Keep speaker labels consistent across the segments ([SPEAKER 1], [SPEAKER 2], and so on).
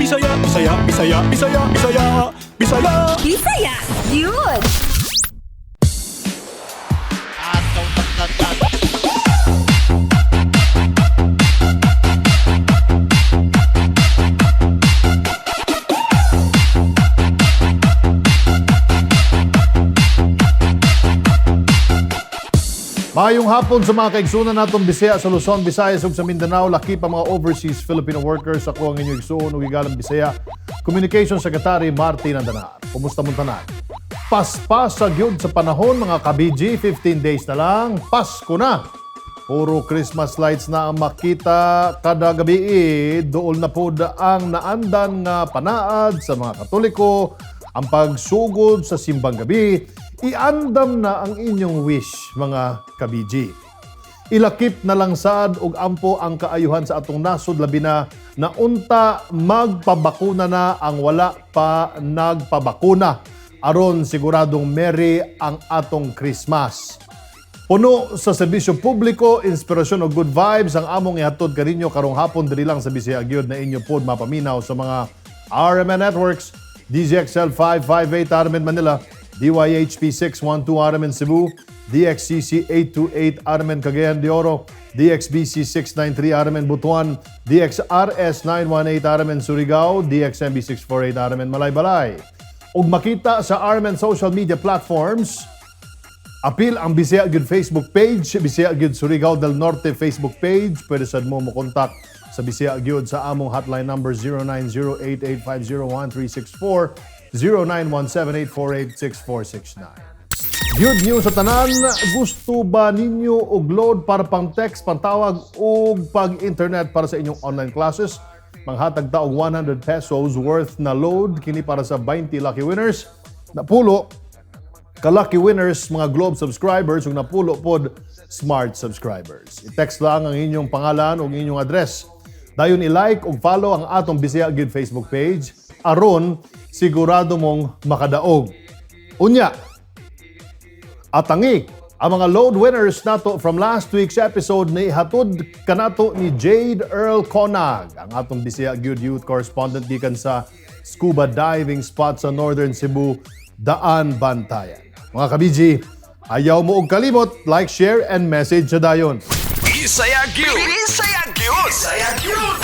[SPEAKER 1] Bisaya, Bisaya, Bisaya, Bisaya, Bisaya, Bisaya.
[SPEAKER 2] Bisaya, yun!
[SPEAKER 3] Maayong hapon sa mga kaigsunan natong Bisaya sa Luzon, Visayas ug sa Mindanao, laki pa mga overseas Filipino workers. Ako ang inyong igsuon ug igalang Bisaya, Communication Secretary Martin Andanar. Kumusta mong tanan? Paspas sa gyud sa panahon, mga kabiji, 15 days na lang, Pasko na. Puro Christmas lights na ang makita kada gabi. Dool na pod ang naandan nga panaad sa mga Katoliko, ang pagsugod sa simbang gabi. Iandam na ang inyong wish, mga kabiji. Ilakip na lang sad og ampo ang kaayuhan sa atong nasod, labi na naunta magpabakuna na ang wala pa nagpabakuna aron siguradong merry ang atong Christmas. Puno sa serbisyo publiko, inspirasyon o good vibes ang among ihatod kaninyo karong hapon diri lang sa Bisaya gyud na inyo pod mapaminaw sa mga RMN networks: DZXL 558 RMN Manila, DYHP 612 RMN Cebu, DXCC 828 RMN Cagayan de Oro, DXBC 693 RMN Butuan, DXRS 918 RMN Surigao, DXMB 648 RMN Malaybalay. Ug makita sa RMN social media platforms. Apil ang Bisaya Good Facebook page, Bisaya Good Surigao del Norte Facebook page. Pwede sad mo mo kontak sa Bisaya Good sa among hotline number 0908-850-1364, 0917-848-6469. Good news sa tanan, gusto ba ninyo og load para pang text, pantawag o pag-internet para sa inyong online classes? Manghatag ta og 100 pesos worth na load kini para sa 20 lucky winners. Napulo ka-lucky winners mga Globe subscribers ug napulo pod Smart subscribers. I-text lang ang inyong pangalan ug inyong address. Dayon i-like ug follow ang atong Bisaya Good Facebook page aron sigurado mong makadaog. Unya, atangi ang mga load winners nato from last week's episode ni hatod kanato ni Jade Earl Conag, ang atong Bisaya Good Youth Correspondent gikan sa scuba diving spot sa Northern Cebu, Daan Bantayan. Mga kabiji, ayaw mo og kalimot, like, share, and message sa dayon.
[SPEAKER 4] Bisaya gyud. Bisaya gyud. Bisaya gyud.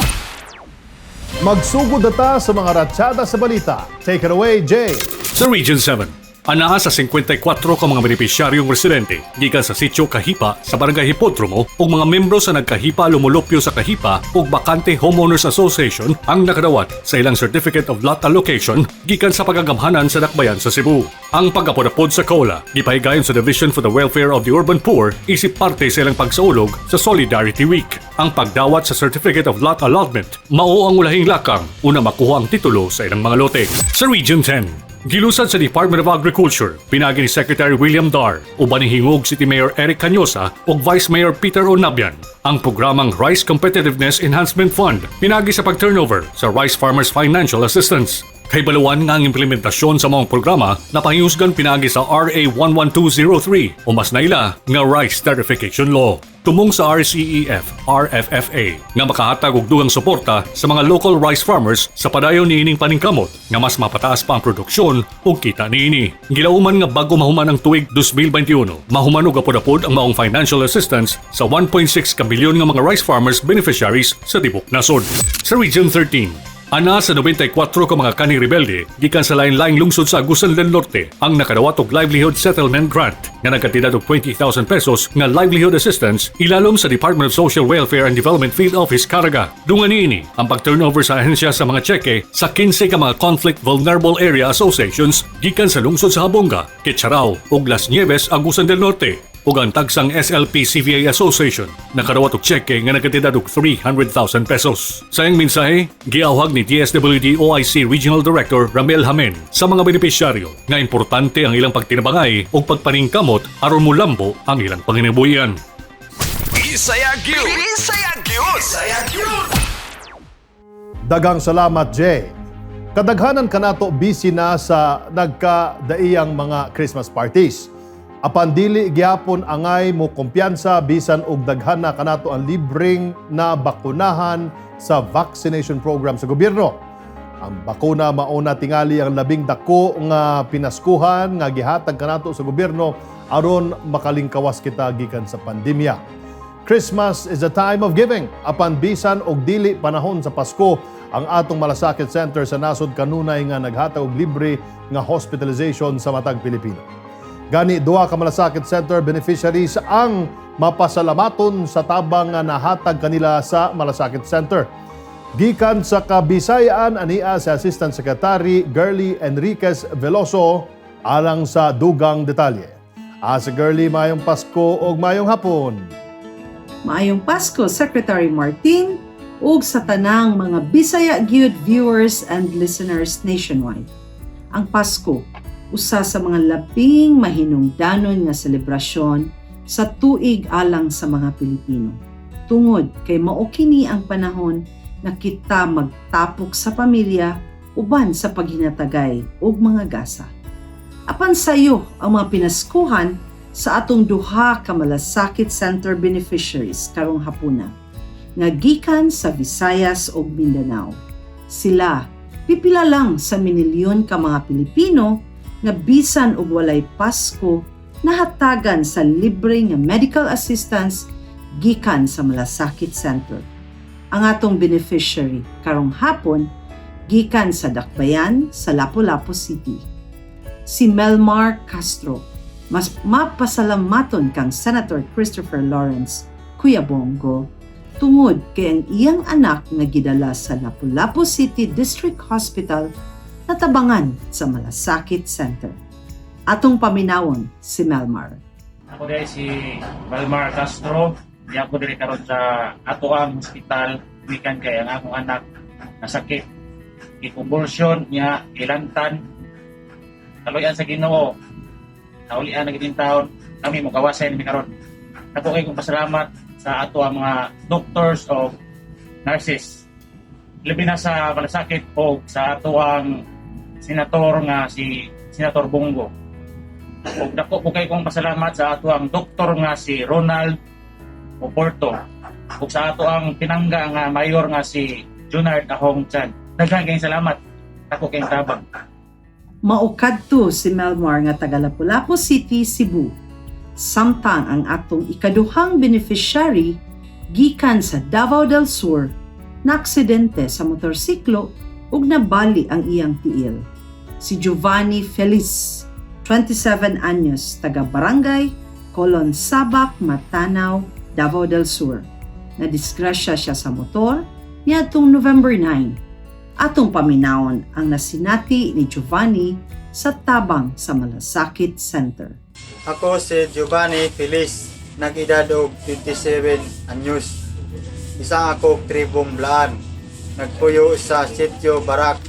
[SPEAKER 3] Magsugod na ta sa mga ratsyada sa balita. Take it away, Jay!
[SPEAKER 5] Sa Region 7, anaa sa 54 ka mga benepisyaryong residente gikan sa sitio Kahipa sa Barangay Hipodromo ug mga membro sa Nagkahipa Lumulupyo sa Kahipa ug Bakante Homeowners Association ang nakadawat sa ilang Certificate of Lot Allocation gikan sa pagagamhanan sa Dakbayan sa Cebu. Ang pag-apod-apod sa COLA gipahigayon sa Division for the Welfare of the Urban Poor isip parte sa ilang pagsaulog sa Solidarity Week. Ang pagdawat sa Certificate of Lot Allotment mao ang ulahing lakang una makuha ang titulo sa ilang mga lote. Sa Region 10, gilusad sa Department of Agriculture, pinagi ni Secretary William Dar, uban ni Gingoog City Mayor Eric Cañosa ug Vice Mayor Peter Onabian, ang programang Rice Competitiveness Enhancement Fund, pinagi sa pag-turnover sa Rice Farmers Financial Assistance. Kahibaluan nga ang implementasyon sa maong programa napahihusgan pinagi sa RA 11203 o mas naila nga Rice Tariffication Law. Tumong sa RCEF, RFFA nga makahatag og dugang suporta sa mga local rice farmers sa padayon niining paningkamot nga mas mapataas pa ang produksyon ug kita niini. Gilauman nga bago mahuman ang tuig 2021, mahuman og apod-apod ang maong financial assistance sa 1.6 ka milyon nga mga rice farmers beneficiaries sa tibok nasod. Sa Region 13, anaa sa 94 ka mga kaning rebelde gikan sa lain-laing lungsod sa Agusan del Norte ang nakadawat og livelihood settlement grant nga nagkantidad og 20,000 pesos nga livelihood assistance ilalom sa Department of Social Welfare and Development Field Office Caraga. Dungan niini ang pag-turnover sa ahensya sa mga tseke sa 15 ka mga conflict vulnerable area associations gikan sa lungsod sa Jabonga, Kitcharao ug Las Nieves, Agusan del Norte ug ang tagsang SLP CVA Association nakadawat og tseke nga nagkantidad og 300,000 pesos. Sa iyang mensahe, giawhag ni DSWD OIC Regional Director Ramel Hamen sa mga benepisyaryo nga importante ang ilang pagtinabangay ug pagpaningkamot aron mulambo ang ilang panginabuhian.
[SPEAKER 4] Bisaya gyud. Bisaya gyud. Bisaya gyud.
[SPEAKER 3] Daghang salamat, Jay. Kadaghanan kanato busy na sa nagkadaiyang mga Christmas parties. Apan dili gyapon angay mo kumpiyansa bisan og daghan na kanato ang libreng na bakunahan sa vaccination program sa gobyerno. Ang bakuna mauna tingali ang labing dako nga pinaskuhan nga gihatag kanato sa gobyerno aron makalingkawas kita gikan sa pandemya. Christmas is a time of giving. Apan bisan og dili panahon sa Pasko, ang atong Malasakit Center sa nasod kanunay nga naghatag og libre nga hospitalization sa matag Pilipino. Gani duha ka Malasakit Center beneficiaries ang mapasalamaton sa tabang nga nahatag kanila sa Malasakit Center. Gikan sa Kabisayaan ania si Assistant Secretary Girlie Enriquez Veloso alang sa dugang detalye. Asa Girlie, mayong Pasko og mayong hapon.
[SPEAKER 6] Maayong Pasko, Secretary Martin, ug sa tanang mga Bisaya gyud viewers and listeners nationwide. Ang Pasko, usa sa mga labing mahinungdanon nga selebrasyon sa tuig alang sa mga Pilipino. Tungod kay mao kini ang panahon nga kita magtapok sa pamilya uban sa paghinatagay ug mga gasa. Apan sayo ang mga pinaskuhan sa atong duha ka Malasakit Center beneficiaries karong hapuna nga gikan sa Visayas ug Mindanao. Sila pipila lang sa minilyon ka mga Pilipino nga bisan og walay Pasko nahatagan sa libre nga medical assistance gikan sa Malasakit Center. Ang atong beneficiary karong hapon gikan sa Dakbayan sa Lapu-Lapu City. Si Melmar Castro, mas mapasalamaton kang Senator Christopher Lawrence Kuya Bongo tungod kay ang iyang anak nga gidala sa Lapu-Lapu City District Hospital natabangan sa Malasakit Center. Atong paminawon si Melmar.
[SPEAKER 7] Ako diri si Valmar Castro. Di ako diri karon sa ato ang hospital gikan kay ang akong anak nasakit. Gikonvulsion niya ilantan. Kaluyan sa Ginoo. Naulian na gid taon kami mo kawasay ni karon. Ako kay kong pasalamat sa ato ang mga doctors o nurses. Labi na sa malasakit o sa ato ang senator nga si Senator Bongo. Ug dako po kay kong pasalamat sa ato ang doktor nga si Ronald Oporto ug sa ato ang pinangga nga mayor nga si Junard Ahong Chan. Daghan kayong salamat. Dako kayong tabang.
[SPEAKER 6] Maukadto si Melmar nga taga Lapu-Lapu City, Cebu. Samtang ang atong ikaduhang beneficiary gikan sa Davao del Sur, naaksidente sa motorsiklo ug nabali ang iyang tiil. Si Giovanni Feliz, 27 anyos, taga Barangay Colon Sabak, Matanao, Davao del Sur. Nadisgrasya siya sa motor niadtong November 9. Atong paminawon ang nasinati ni Giovanni sa tabang sa Malasakit Center.
[SPEAKER 8] Ako si Giovanni Feliz, nag-edad og 57 anyos. Isa ako tribong Blaan. Nagpuyo sa Sitio Barak,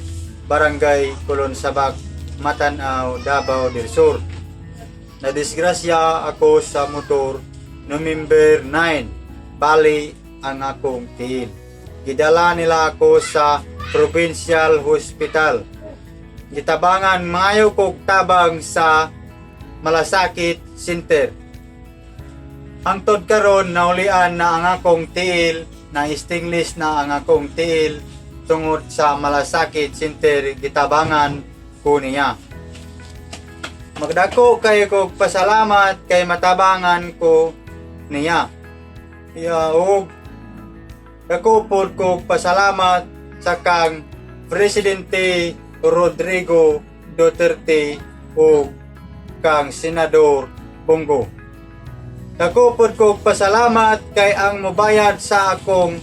[SPEAKER 8] Barangay Colon Sabak, Matanao, Davao del Sur. Nadisgrasya ako sa motor November 9, bali ang akong tiil. Gidala nila ako sa Provincial Hospital. Gitabangan maayo kog tabang sa Malasakit Center. Hangtod karon naulian na ang akong tiil, na extinguish na ang akong tiil tungod sa Malasakit Center gitabangan ko niya. Magdako kay kog pasalamat kay matabangan ko niya. Ya og dako pod kog pasalamat sa kang Presidente Rodrigo Duterte ug kang Senador Bongo. Dako pod kog pasalamat kay ang mobayad sa akong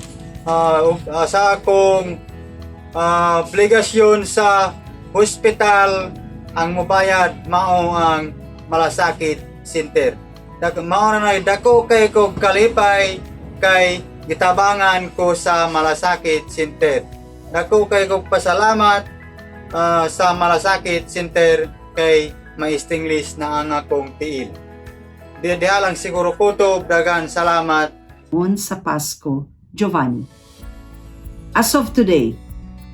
[SPEAKER 8] obligasyon sa hospital, ang mobayad mao ang Malasakit Center. Mao na nay dako kay kog kalipay kay gitabangan ko sa Malasakit Center. Dako kay kog pasalamat sa Malasakit Center kay ma-extinguish na ang akong tiil. Diha lang siguro kutob, dagan salamat.
[SPEAKER 6] On sa Pasko, Giovanni. As of today,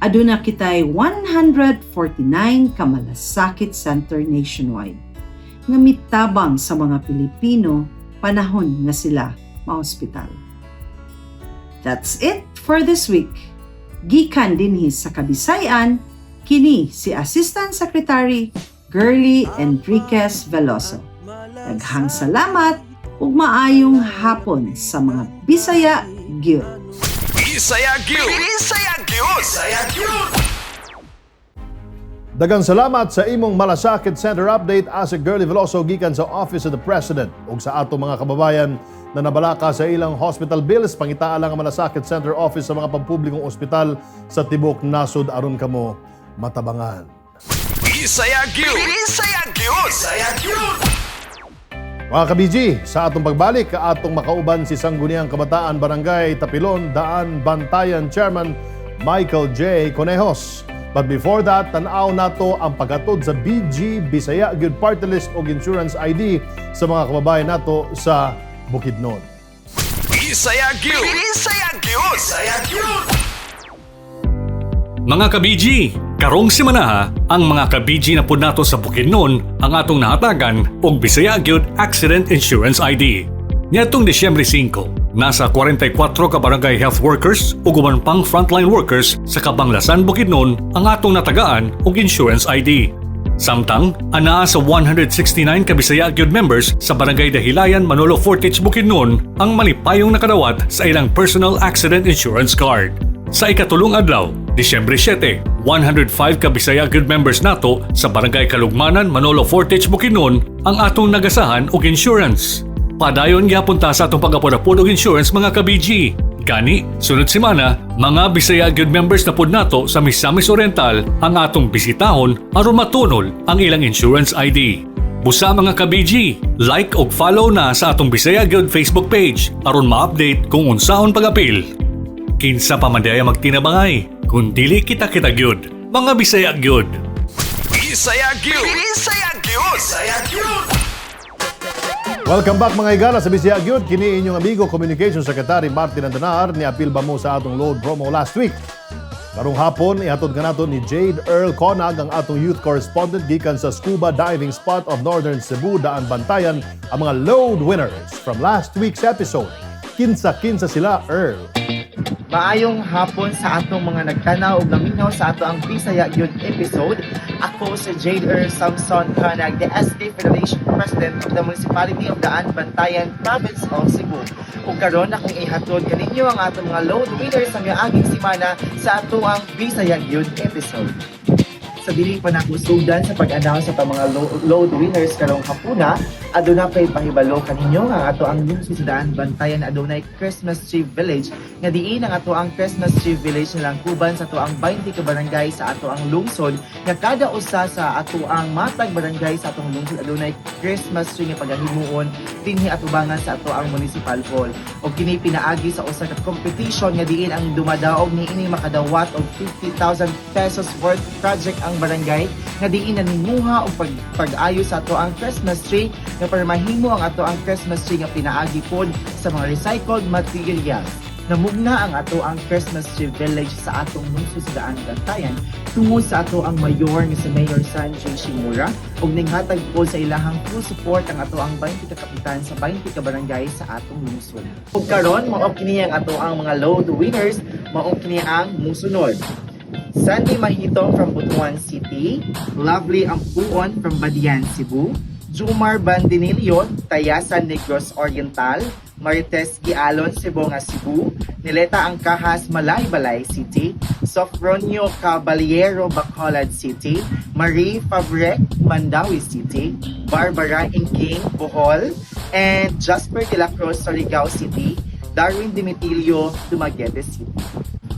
[SPEAKER 6] aduna kitay 149 ka Malasakit Center nationwide nga mitabang sa mga Pilipino panahon nga sila maospital. That's it for this week. Gikan dinhi sa Kabisayan, kini si Assistant Secretary Girlie Enriquez Veloso. Daghang salamat ug maayong hapon sa mga Bisaya gyud.
[SPEAKER 4] Bisaya gyud. Bisaya gyud. Bisaya gyud.
[SPEAKER 3] Daghang salamat sa imong Malasakit Center update, Asec Girlie Veloso, gikan sa Office of the President. Ug sa atong mga kababayan na nabalaka sa ilang hospital bills, pangitaa lang ang Malasakit Center Office sa mga pampublikong ospital sa tibok nasod aron kamo matabangan.
[SPEAKER 4] Bisaya gyud. Bisaya gyud. Bisaya gyud.
[SPEAKER 3] Mga ka-BG, sa atong pagbalik, atong makauban si Sangguniang Kabataan Barangay Tapilon, Daan Bantayan Chairman Michael J. Conejos. But before that, tan-aw nato ang paghatod sa BG Bisaya Gyud Party List og Insurance ID sa mga kababayan nato sa Bukidnon.
[SPEAKER 4] Bisaya gyud. Bisaya gyud. Bisaya gyud.
[SPEAKER 5] Mga ka-BG, karong simanaha, ang mga ka-BG na pud nato sa Bukidnon ang atong nahatagan og Bisaya gyud Accident Insurance ID. Niadtong Disyembre 5, nasa 44 ka barangay health workers ug uban pang frontline workers sa Kabanglasan, Bukidnon ang atong natagaan og insurance ID. Samtang, anaa sa 169 ka Bisaya gyud members sa Barangay Dahilayan, Manolo Fortich, Bukidnon ang malipayong nakadawat sa ilang personal accident insurance card. Sa ikatulong adlaw, Disyembre 7, 105 ka Bisaya gyud members nato sa Barangay Kalugmanan, Manolo Fortich, Bukidnon ang atong nagasahan og insurance. Padayon gyapon ta sa atong pag-apod-apod og insurance, mga ka-BG. Gani, sunod semana, mga Bisaya gyud members na pud nato sa Misamis Oriental ang atong bisitahon aron matunol ang ilang insurance ID. Busa, mga ka-BG, like og follow na sa atong Bisaya gyud Facebook page aron ma-update kung unsaon pag-apil. Kinsa pa man diay magtinabangay, kung dili kita-kita gyud, mga Bisaya gyud.
[SPEAKER 4] Bisaya gyud. Bisaya gyud. Bisaya gyud.
[SPEAKER 3] Welcome back, mga higala, sa Bisaya Gyud. Kini inyong amigo, Communication Secretary Martin Andanar, ni apil ba mo sa atong load promo last week. Karong hapon, ihatod kanato ni Jade Earl Conag, ang atong youth correspondent gikan sa scuba diving spot of Northern Cebu, Daan Bantayan, ang mga load winners from last week's episode. Kinsa-kinsa sila, Earl?
[SPEAKER 9] Maayong hapon sa atong mga nagtanaw ug naminaw sa ato ang Bisaya Gyud episode. Ako si Jade Earl Samson Canag, the SK Federation President of the Municipality of Daan Bantayan, Province of Cebu. Ug karon akong ihatod kaninyo ang atong mga load winners sa miaging semana sa ato ang Bisaya Gyud episode. Sa dili pa nako sugdan sa pag-announce sa mga load winners karong hapuna, aduna pay pahibalo kaninyo nga ato ang lungsod sa Daan Bantayan adunay Christmas Tree Village, nga diin ang ato ang Christmas Tree Village nalangkuban sa ato ang 20 ka barangay sa ato ang lungsod, nga kada usa sa ato ang matag barangay sa atong lungsod adunay Christmas tree nga pagahimuon dinhi atubangan sa ato ang municipal hall. Og kini pinaagi sa usa ka competition nga diin ang dumadaog niini makadawat og 50,000 pesos worth project ang barangay, nga diin naninguha og pag-ayo sa ato ang Christmas tree, nga para mahimo ang ato ang Christmas tree nga pinaagi pod sa mga recycled materials. Namugna ang ato ang Christmas Tree Village sa atong lungsod sa Daan Bantayan tungod sa ato ang mayor nga si Mayor Sanjay Shimura, ug ninghatag po sa ilahang full support ang ato ang 20 ka kapitan sa 20 ka barangay sa atong lungsod. Ug karon mao kini ang ato ang mga load winners, mao kini ang musunod: Sandy Mahito from Butuan City, Lovely Ampuon from Badian, Cebu, Jumar Bandinillo, Tayasan, Negros Oriental, Marites Gialon, Sibonga, Cebu, Nileta Angkahas, Malaybalay City, Sofronio Caballero, Bacolod City, Marie Fabrec, Mandaue City, Barbara Inking, Bohol, and Jasper De La Cruz, Surigao City, Darwin Dimitilio, Dumaguete City.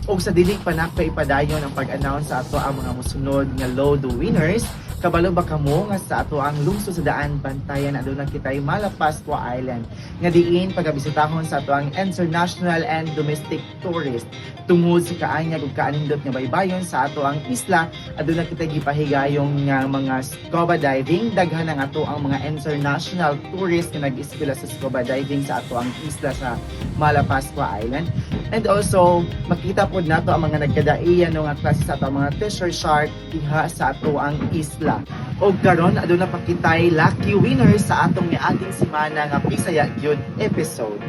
[SPEAKER 9] Ug sa dili pa nako ipadayon ang pag-announce sa ato ang mga mosunod nga load winners, kabalo ba kamo nga sa ato ang lungsod sa Daan Bantayan aduna kitay Malapascua Island, nga diin pagabisitahon sa ato ang international and domestic tourist tungod sa kaanyag ug kaanindot nga baybayon sa ato ang isla? Aduna kitay gipahigayong nga mga scuba diving. Daghan ang ato ang mga international tourist nga nag-eskwela sa scuba diving sa ato ang isla sa Malapascua Island. And also makita pod nato ang mga nagkadaiya no nga klase sa ato ang mga treasure shark diha sa ato ang isla. Og karon aduna pa kitay lucky winner sa atong niaging semana nga Bisaya Gyud episode.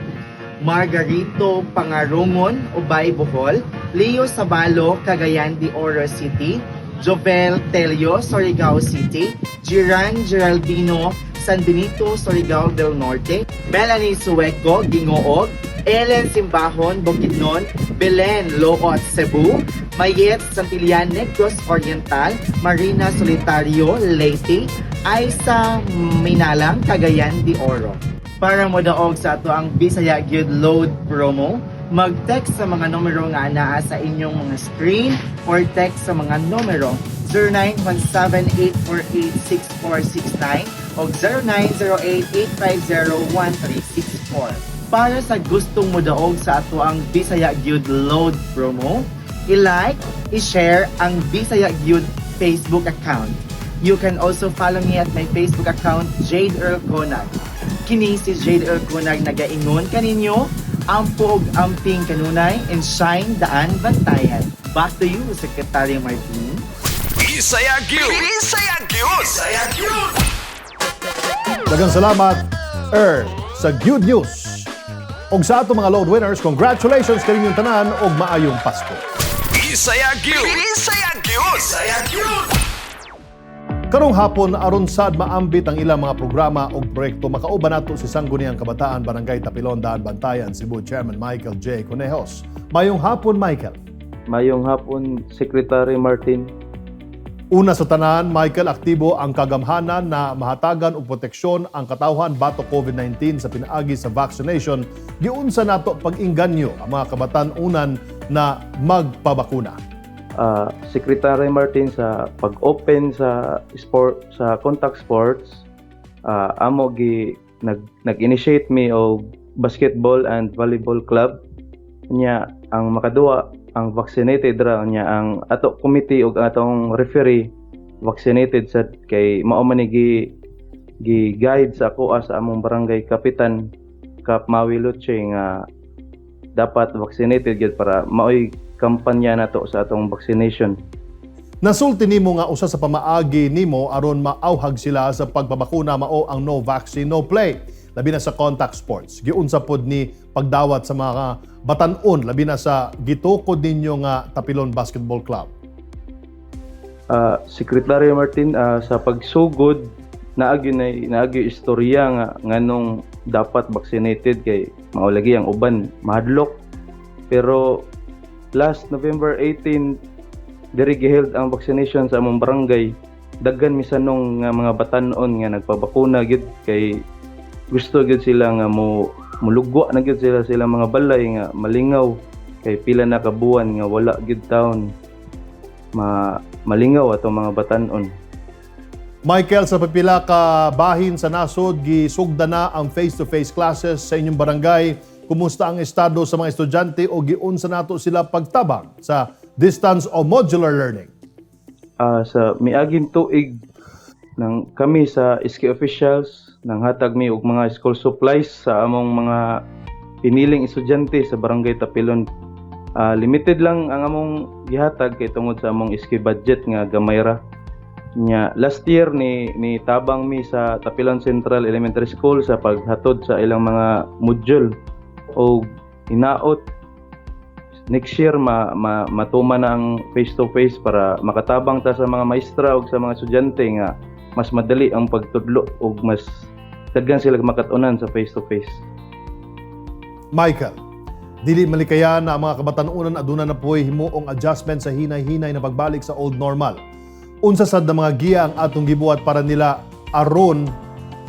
[SPEAKER 9] Margarito Pangarungon, Ubay, Bohol, Leo Sabalo, Cagayan de Oro City, Jovel Telio, Surigao City, Giran Geraldino, San Benito, Surigao del Norte, Melanie Sueco, Gingoog, Ellen Simbahon, Bukidnon, Belen Loot, Cebu, Mayet Santillan, Negros Oriental, Marina Solitario, Leyte, Aisa Minalang, Cagayan de Oro. Para modaog sa ato ang Bisaya Gyud Load promo, mag-text sa mga numero nga anaa sa inyong mga screen or text sa mga numero 0917-848-6469 o 0908-850-1364. Para sa gustong modaog sa ato ang Bisaya Gyud Load promo, i-like, i-share ang Bisaya Gyud Facebook account. You can also follow me at my Facebook account, Jade Earl Conag. Kini si Jade Earl Conag nagaingon kaninyo, ampo og amping kanunay and shine daan bantayan. Back to you, Secretary Martin.
[SPEAKER 4] Bisaya gyud. Bisaya gyud. Bisaya gyud.
[SPEAKER 3] Daghang salamat, sa Good News. Og sa ato mga load winners, congratulations kaninyong tanan og maayong Pasko.
[SPEAKER 4] Bisaya gyud. Bisaya gyud. Bisaya gyud.
[SPEAKER 3] Karong hapon aron sad maambit ang ilang mga programa ug proyekto, makauban nato si Sangguniang Kabataan Barangay Tapilon, Daan Bantayan, Cebu Chairman Michael J. Conejos. Mayong hapon, Michael.
[SPEAKER 10] Mayong hapon, Secretary Martin.
[SPEAKER 3] Una sa tanan, Michael, aktibo ang kagamhanan na mahatagan og proteksyon ang katawhan batok COVID-19 sa pinaagi sa vaccination. Giunsa nato pag-inganyo ang mga kabatan-unan na magpabakuna?
[SPEAKER 10] Secretary Martin, sa pag-open sa sport, sa contact sports, amo gi nag-initiate mi og basketball and volleyball club nya ang makaduwa ang vaccinated ra nya ang ato committee ug atong referee vaccinated sad kay mao man ni gi gi guide sa akoa sa among barangay kapitan, Kap Mawi Luche, nga dapat vaccinated gyud para maoy kampanya nato sa atong vaccination.
[SPEAKER 3] Nasulti nimo nga usa sa pamaagi nimo aron maauhag sila sa pagpabakuna mao ang no vaccine, no play, labi na sa contact sports. Giunsa pod ni pagdawat sa mga batan-on, labi na sa gitukod ninyo nga Tapilon Basketball Club?
[SPEAKER 10] Secretary Martin, sa pagsugod naagi na naagi istorya nga nganong dapat vaccinated kay mao lagi ang uban mahadlok, pero last November 18 diri giheld ang vaccination sa among barangay. Daghan misanong nga mga batan-on nga nagpabakuna gyud kay gusto gyud sila nga mo mulugwa na gyud sila sila mga balay nga malingaw kay pila na ka buwan nga wala gyud taon ma malingaw atong mga batan-on.
[SPEAKER 3] Michael, sa pipila ka bahin sa nasod, gisugda na ang face-to-face classes sa inyong barangay. Kumusta ang estado sa mga estudyante o giunsa nato sila pagtabang sa distance o modular learning?
[SPEAKER 10] Sa miaging tuig nang kami sa SK officials nang hatag mi og mga school supplies sa among mga piniling estudyante sa Barangay Tapilon. Limited lang ang among gihatag kay tungod sa among SK budget nga gamay ra. Nya last year ni tabang mi sa Tapilon Central Elementary School sa paghatod sa ilang mga module o inaot next year ma, ma matuma na ang face to face para makatabang ta sa mga maestra ug sa mga estudyante nga mas madali ang pagtudlo ug mas daghan sila makatunan sa face to face.
[SPEAKER 3] Michael, dili malikayan na ang mga kabatan-unan aduna na po'y himuong adjustment sa hinay-hinay na pagbalik sa old normal. Unsa sad na mga giya ang atong gibuhat para nila aron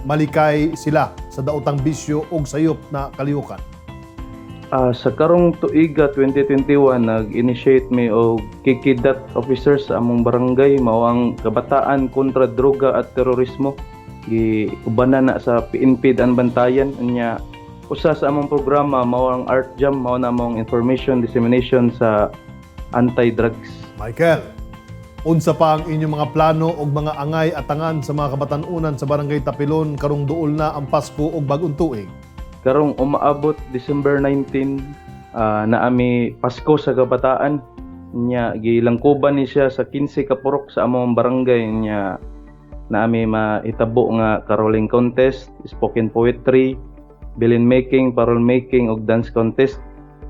[SPEAKER 3] malikay sila sa daotang bisyo ug sayop na kalihukan?
[SPEAKER 10] Sa karong tuiga 2021, nag-initiate mi og Kikidat officers sa among barangay, mao ang kabataan kontra droga at terorismo. Giubanan na sa PNP Daan Bantayan. Nya usa sa among programa mao ang Art Jam, mao na among information dissemination sa anti-drugs.
[SPEAKER 3] Michael, unsa pa ang inyong mga plano ug mga angay atangan sa mga kabatan-unan sa Barangay Tapilon karong duol na ang Pasko ug Bag-ong Tuig?
[SPEAKER 10] Karong umaabot December 19, naami Pasko sa Kabataan. Nya gilangkuban ni siya sa 15 ka purok sa among barangay. Nya naami mahitabo nga caroling contest, spoken poetry, bilin making, parol making ug dance contest.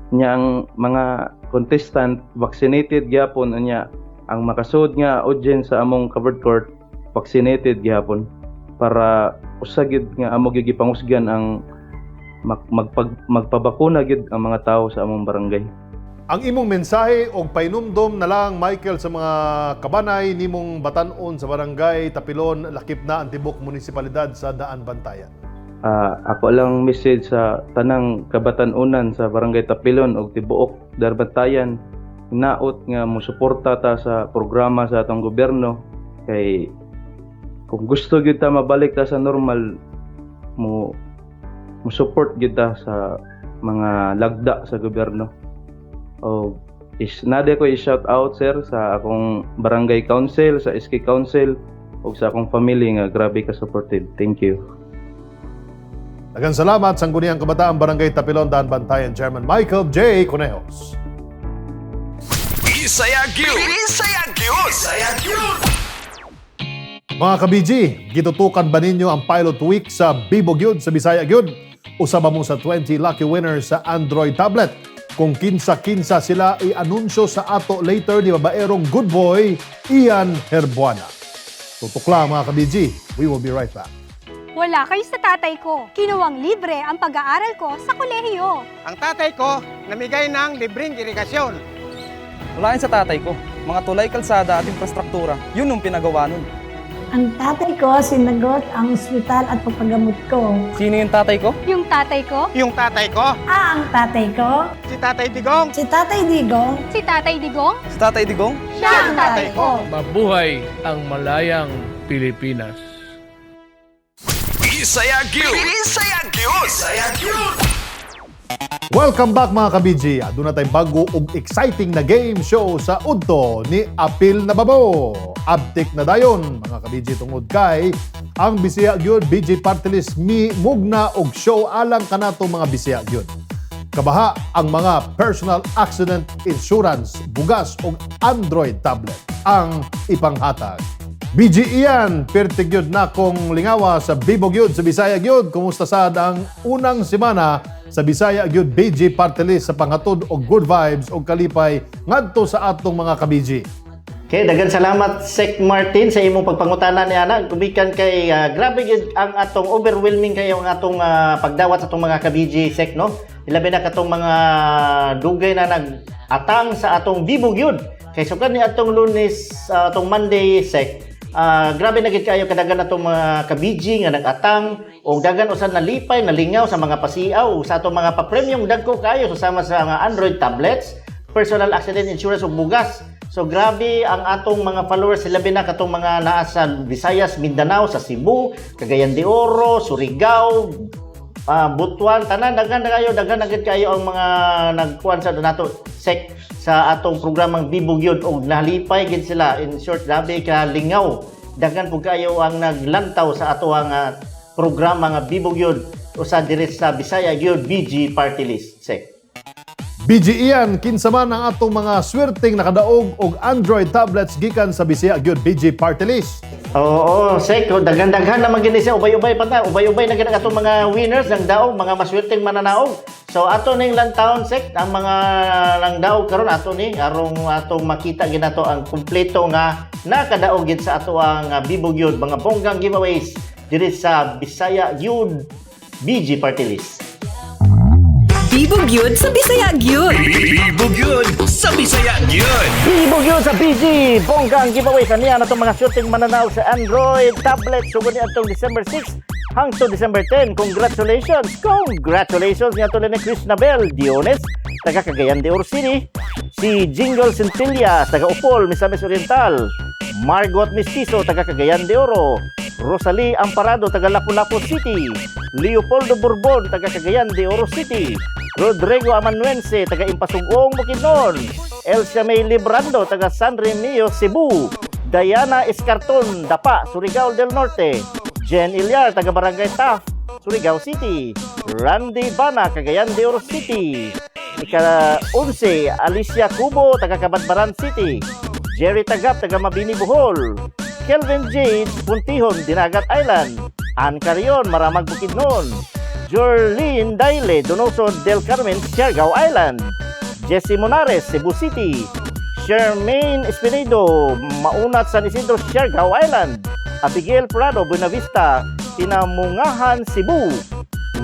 [SPEAKER 10] Nya ang mga contestant vaccinated gyapon, unya ang makasud nga audience sa among covered court vaccinated gyapon para usa gyud nga amo gyud gipangusgan ang magpabakuna gyud ang mga tao sa among barangay.
[SPEAKER 3] Ang imong mensahe og painumdom na lang, Michael, sa mga kabanay nimong batan-on sa Barangay Tapilon, lakip na ang tibok munisipalidad sa Daanbantayan.
[SPEAKER 10] Ako lang message sa tanang kabatan-unan sa Barangay Tapilon og tibuok Daanbantayan, hinaot nga mosuporta ta sa programa sa atong gobyerno kay kung gusto gyud ta mabalik ta sa normal, mo mo support gyud ta sa mga lagda sa gobyerno. O is nade ko i-shout out, sir, sa akong barangay council, sa SK council ug sa akong family nga grabe ka supportive. Thank you.
[SPEAKER 3] Daghang salamat, Sangguniang Kabataan Barangay Tapilon, Daanbantayan Chairman Michael J. Conejos.
[SPEAKER 4] Bisaya gyud. Bisaya gyud. Bisaya gyud.
[SPEAKER 3] Mga ka-BG, gitutukan ba ninyo ang pilot week sa Bibo Gyud sa Bisaya Gyud? Usa ba mo sa 20 lucky winners sa Android tablet? Kung kinsa-kinsa sila, i-anunsyo sa ato later ni babaerong good boy Ian Herbuana. Tutok lang, mga ka-BG, we will be right back.
[SPEAKER 2] Wala kayo sa tatay ko. Kinuwang libre ang pag-aaral ko sa kolehiyo.
[SPEAKER 11] Ang tatay ko, namigay ng libreng irigasyon.
[SPEAKER 12] Wala sa tatay ko. Mga tulay, kalsada at infrastruktura, yun ang pinagawa nun.
[SPEAKER 13] Ang tatay ko, sinagot ang ospital at pagpagamot ko.
[SPEAKER 12] Sino yung tatay ko?
[SPEAKER 2] Yung tatay ko?
[SPEAKER 11] Yung tatay ko?
[SPEAKER 13] Ah, ang tatay ko?
[SPEAKER 11] Si Tatay Digong.
[SPEAKER 13] Si Tatay Digong?
[SPEAKER 2] Si Tatay Digong?
[SPEAKER 12] Si Tatay Digong?
[SPEAKER 2] Siya ang tatay ko.
[SPEAKER 14] Mabuhay ang malayang Pilipinas.
[SPEAKER 4] Bisaya gyud. Bisaya gyud. Bisaya gyud.
[SPEAKER 3] Welcome back, mga ka-BG. Aduna tay bago ug exciting na game show sa Udto ni Apil na Babo. Abtik na dayon, mga ka-BG, tungod kay ang Bisaya gyud BG Party List mi mugna og show alang kanato mga Bisaya gyud. Kabaha ang mga personal accident insurance, bugas ug Android tablet ang ipanghatag. BG Ian, perti gyud na kong lingawa sa Bibo gyud sa Bisaya gyud. Kumusta sad ang unang semana sa Bisaya gyud BG Party List sa panghatod og good vibes og kalipay ngadto sa atong mga ka-BG?
[SPEAKER 15] Okay, daghan salamat, Sec Martin, sa imong pagpangutana ni ana. Gumikan kay grabe gyud ang atong overwhelming kayo ang atong pagdawat sa atong mga ka-BG, Sec, no. Ilabi na katong mga dugay na nag-atang sa atong Bibo gyud. Kay sukad ni atong Lunes, atong Monday, Sec. Grabe na gid kayo kadaghan atong mga ka-BG nga nag-atang o daghan usan nalipay, nalingaw sa mga pasiaw sa atong mga papremyong dagko kayo susama sa mga Android tablets, personal accident insurance ug bugas. So grabe ang atong mga followers, labi na katong mga naa sa Visayas, Mindanao, sa Cebu, Cagayan de Oro, Surigao, Butuan, tanan daghan na kayo, daghan na gid kayo ang mga nagkuan sa nato, Sec, sa atong programang Bibo gyud og nalipay gid sila. In short, grabe ka lingaw. Daghan pud kayo ang naglantaw sa ato ang programa nga Bibo gyud usa diri sa Bisaya gyud BG Party List, Sec.
[SPEAKER 3] BG Ian, kinsa man ang atong mga swerteng nakadaog og Android tablets gikan sa Bisaya gyud BG Party List?
[SPEAKER 15] Oo, Sec, oh, daghan-daghan naman gini siya, ubay-ubay pa ta, ubay-ubay na gid ang atong mga winners ng daog, mga maswerteng mananaog. So ato ning lantawon, Sec, ang mga nang daog karon ato ni arong atong makita gid nato ang kumpleto nga nakadaog gid sa ato ang Bibo gyud mga bonggang giveaways diri sa Bisaya gyud BG Party List.
[SPEAKER 2] Bibo gyud sa Bisaya gyud.
[SPEAKER 4] Bibo gyud sa Bisaya gyud.
[SPEAKER 15] Bibo gyud sa BG! Bonggang giveaway sa niya na itong mga shooting mananaw sa Android tablet. Sugod ni atong December 6 hangtod December 10. Congratulations! Congratulations niya tuloy ni Krishnabel Diones, taga Cagayan de Oro City. Si Jingle Centillas, taga Upol, Misamis Oriental. Margot Mestizo, taga Cagayan de Oro. Rosalie Amparado, taga Lapu-Lapu City. Leopoldo Bourbon, taga Cagayan de Oro City. Rodrigo Amanuense, taga Impasugong, Bukidnon. Elsa May Librando, taga San Remigio, Cebu. Diana Escarton, Dapa, Surigao del Norte. Jen Ilyar, taga Barangay Taft, Surigao City. Randy Bana, Cagayan de Oro City. Ika-11, Alicia Cubo, taga Cabadbaran City. Jerry Tagap, taga Mabini, Bohol. Kelvin Jade Puntihon, Dinagat Island. Ann Carion, Maramag, Bukidnon. Jorlene Daile, Donoso del Carmen, Siargao Island. Jesse Monares, Cebu City. Charmaine Espinedo, Maunat, San Isidro, Siargao Island. Abigail Prado, Buenavista, Pinamungahan, Cebu.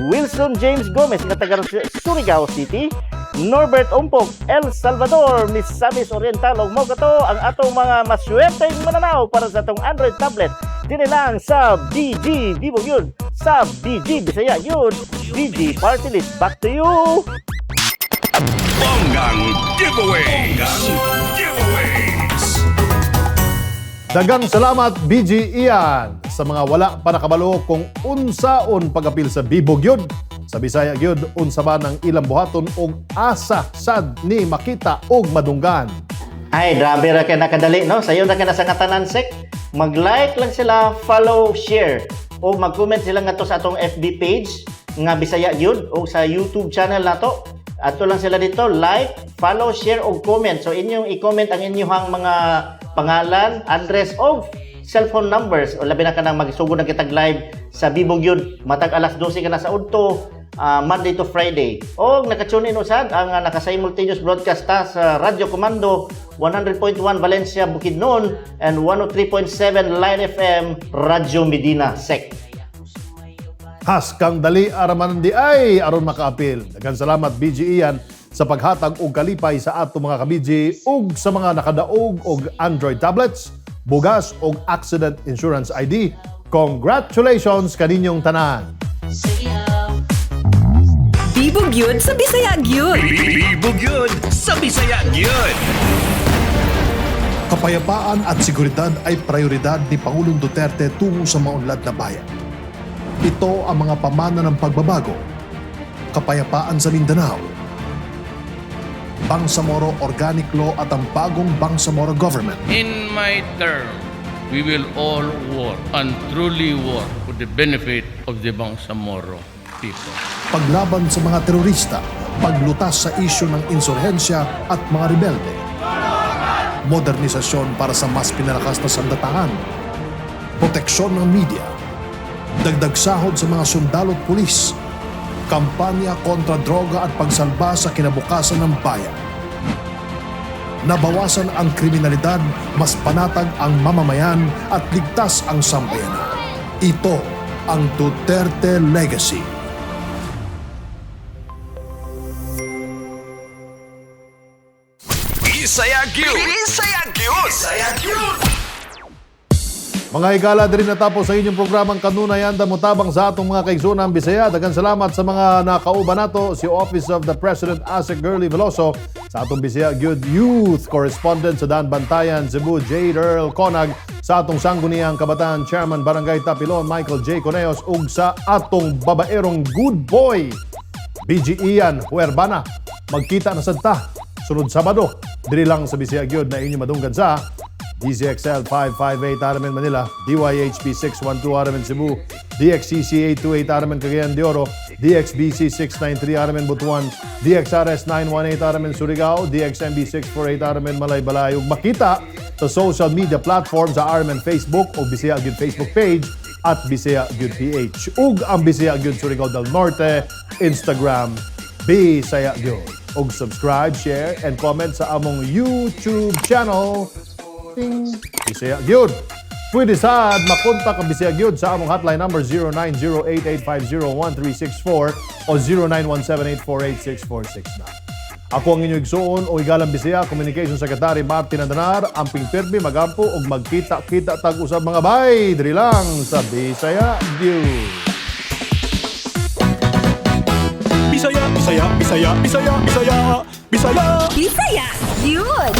[SPEAKER 15] Wilson James Gomez nga taga Surigao City. Norbert Umpok, El Salvador, Misamis Oriental. Ug mao kato ang atong mga maswerteng mananaw para sa atong Android tablet. Dinhi lang sa BG Bibo gyud, sa BG Bisaya gyud, BG Party List. Back to you.
[SPEAKER 4] Bonggang giveaway. Bonggang giveaways.
[SPEAKER 3] Daghang salamat, BG Ian, sa mga wala pa nakabalo kung unsaon pag-apil sa Bibo gyud sa Bisaya gyud, unsa ba nang ilang buhaton og asa sad ni makita og madunggan.
[SPEAKER 15] Ay, grabe ra kay nakadali, no? Sayo na kay nasa katanan, Sek. Mag-like lang sila, follow, share. O mag-comment sila ngadto sa atong FB page nga Bisaya gyud o sa YouTube channel nato. Ato lang sila dito, like, follow, share o comment. So inyong i-comment ang inyong mga pangalan, address o cellphone numbers. O labi na kanang magsugod na kitag live sa Bibo gyud matag alas 12 ka na sa udto, Monday to Friday. O naka-tune in usad ang naka-simultaneous broadcast ta sa Radyo Komando 100.1 Valencia Bukidnon and 103.7 Line FM Radyo Medina Sec.
[SPEAKER 3] Haskang dali araman di ay aron makaapil. Daghang salamat, BG Ian, sa paghatag og kalipay sa ato mga ka-BG ug sa mga nakadaog og Android tablets, bugas og accident insurance ID. Congratulations kaninyong tanan.
[SPEAKER 16] Bibo gyud sa Bisaya gyud.
[SPEAKER 4] Bibo gyud sa Bisaya gyud.
[SPEAKER 3] Kapayapaan at seguridad ay prioridad ni Pangulong Duterte tungo sa maunlad na bayan. Ito ang mga pamana ng pagbabago. Kapayapaan sa Mindanao, Bangsamoro Organic Law at ang bagong Bangsamoro Government.
[SPEAKER 14] In my term, we will all work and truly work for the benefit of the Bangsamoro people.
[SPEAKER 3] Paglaban sa mga terorista, paglutas sa isyu ng insurhensya at mga rebelde. Modernisasyon para sa mas pinalakas na sandatahan. Proteksyon ng media. Dagdag sahod sa mga sundalo at pulis. Kampanya kontra droga at pagsalba sa kinabukasan ng bayan. Nabawasan ang kriminalidad, mas panatag ang mamamayan at ligtas ang sambayanan. Ito ang Duterte Legacy.
[SPEAKER 4] Bisaya gyud. Bisaya gyud. Bisaya gyud.
[SPEAKER 3] Mga higala, diri natapos ang inyong programang Kanunay Anda Motabang sa atong mga kaigsunan Bisaya. Daghang salamat sa mga nakauban nato, si Office of the President Asec Girlie Veloso, sa atong Bisaya gyud Youth Correspondent sa Daan Bantayan, Cebu, Jade Earl Conag, sa atong Sangguniang Kabataan Chairman Barangay Tapilon, Michael J. Coneos, ug sa atong babaerong good boy, BG Ian Huerbana. Magkita na sad ta sunod Sabado, diri lang sa Bisaya gyud na inyo madunggan sa DZXL 558 RMN Manila, DYHP 612 RMN Cebu, DXCC 828 RMN Cagayan de Oro, DXBC 693 RMN Butuan, DXRS 918 RMN Surigao, DXMB 648 RMN Malaybalay. Ug makita sa social media platforms sa RMN Facebook o Bisaya gyud Facebook page at Bisaya gyud PH. Ug ang Bisaya gyud Surigao del Norte Instagram, Bisaya gyud. Ug subscribe, share, and comment sa among YouTube channel. Ting. Bisaya gyud. Pwede sad makontak ang Bisaya gyud sa among hotline number 0908-850-1364 o 0917-848-6469. Ako ang inyong igsuon o igalang Bisaya, Communication Secretary Martin Andanar, amping pirmi, magampo ug magkita-kita tag usab, mga bay, diri lang sa Bisaya gyud.
[SPEAKER 1] Bisaya, Bisaya, Bisaya, Bisaya, Bisaya, Bisaya.
[SPEAKER 16] Bisaya gyud.